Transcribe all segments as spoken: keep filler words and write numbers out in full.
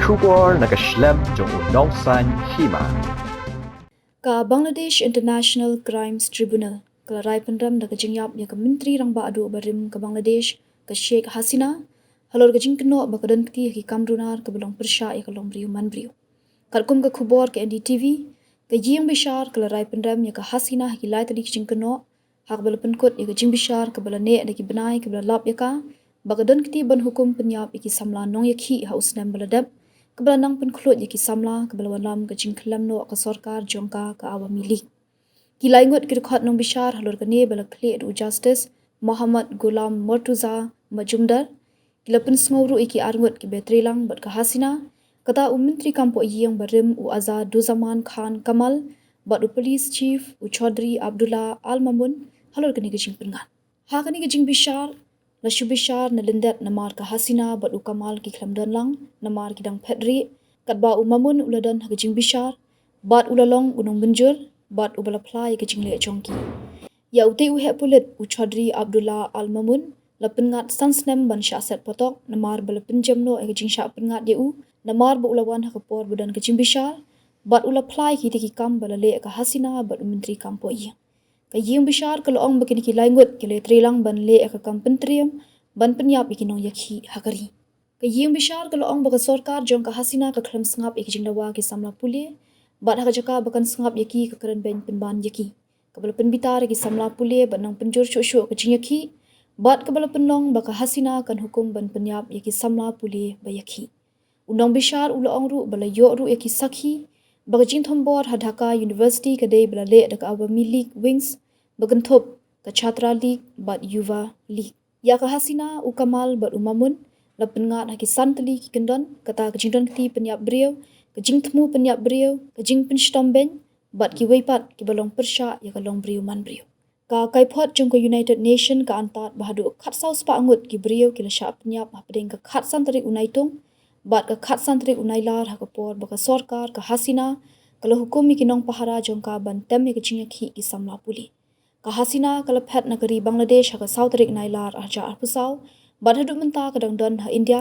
Khubor na ka shlem jong u nongsaiñ hima. Ka Bangladesh International Crimes Tribunal ka la rai pynrem da ka jingïap ïa ka Myntri Rangbah Duh barim ka Bangladesh, ka Sheikh Hasina, halor ka jingkynnoh ba ka don kti ha ki kam runar kaba long pyrshah ïa ka longbriew manbriew. Katkum ka khubor ka N D T V, ka ïing bishar ka la rai pynrem ïa ka Hasina ha ki lai tylli ki jingkynnoh, ha kaba la pynkut ïa ka jingbishar kaba la neh da ki bnai kaba la lap ïa ka, ba ka don kti ban hukum pynïap ïa ki samla nongïakhih ha u snem ba la dep, kaba la nang pynkhluit ïa ki samla kaba la wanlam ka jingkhlem noh ka sorkar jong ka, ka Awami League. Ki lai ngut ki dkhot nongbishar halor kane ba la khlieh da u Justice Mohammad Ghulam Murtuza Majumdar, ki la pynsngew ruh ïa ki arngut kiba trelang bad ka Hasina, kata u Myntri Kam Pohïing barim u Azaduzzaman Khan Kamal, bad u Police Chief u Chaudhry Abdullah Al Mamun, halor kane ka jingpynngat. Ha kane ka jingbishar, la shu bishar na lyndet namar ka Hasina bad u Kamal ki khlem don lang, namar ki dang phet rieh, katba u Mamun u la don ha ka jingbishar, bad u la long u nongmynjur, bad uba la phla ïa ka jingleh jong ki. Ïa utei u heh pulit u Chaudhry Abdullah Al Mamun, la pynngat san snem ban shah set patok, namar ba la pynjem noh ïa ka jingshah pynngat ïa u, namar ba u la wan ha ka por ba don ka jingbishar, bad u la phla ïa kitei ki kam ba la leh ka Hasina bad u Myntri Kam Pohïing. Ka ïing bishar ka la ong ba kine ki lai ngut ki la trelang ban leh ïa ka kam pyntriem, ban pynïap ïa ki nongïakhih ha ka ri. Ka ïing bishar ka la ong ba ka sorkar jong ka Hasina ka khlem sngap ïa ki jingdawa ki samla pule, bad ha ka jaka ba kan sngap ïa ki ka kren beiñ pynban ïa ki. Kaba la pynbitar ïa ki samla pule bad nang pynjur shuh shuh ka jingïakhih, bad kaba la pynlong ba ka Hasina kan hukum ban pynïap ïa ki samla pule ba ïakhih. U nongbishar u la ong ruh ba la ïoh ruh ïa ki sakhi, ba ka jingthombor ha Dhaka University ka dei ba la leh da ka Awami League Wings, ba kynthup ka Chhatra League bad Yuva League. Ïa ka Hasina, u Kamal bad u Mamun, la pynngat ha ki san tylli ki kyndon, kata ka jingdon kti pynïap briew, ka jingthmu pynïap briew, ka jingpynshitom beiñ, bad kiwei pat kiba long pyrshah ïa ka longbriew manbriew. Ka kaiphod jong ka United Nation ka antad ba haduh khatsaw spah ngut ki briew ki la shah pynïap hapdeng ka khatsan tarik u Naitung, bad ka khatsan tarik u Nailar ha ka por ba ka sorkar ka Hasina, ka la hukum ïa ki nongpahara jong ka ban tem ïa ka jingïakhih ki samla pule. Ka Hasina ka la phet na ka ri Bangladesh ha ka saw tarik Nailar arhajar arphew saw, bad haduh mynta ka dang don ha India,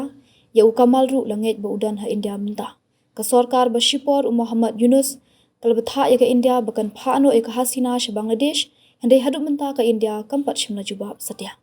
ïa u Kamal ruh la ngeit ba u don ha India mynta. Ka sorkar ba shipor u Muhammad Yunus, ka la bthah ïa ka India ba kan phah noh ïa ka Hasina sha Bangladesh, hynrei haduh mynta ka India kam pat shym la jubab satia.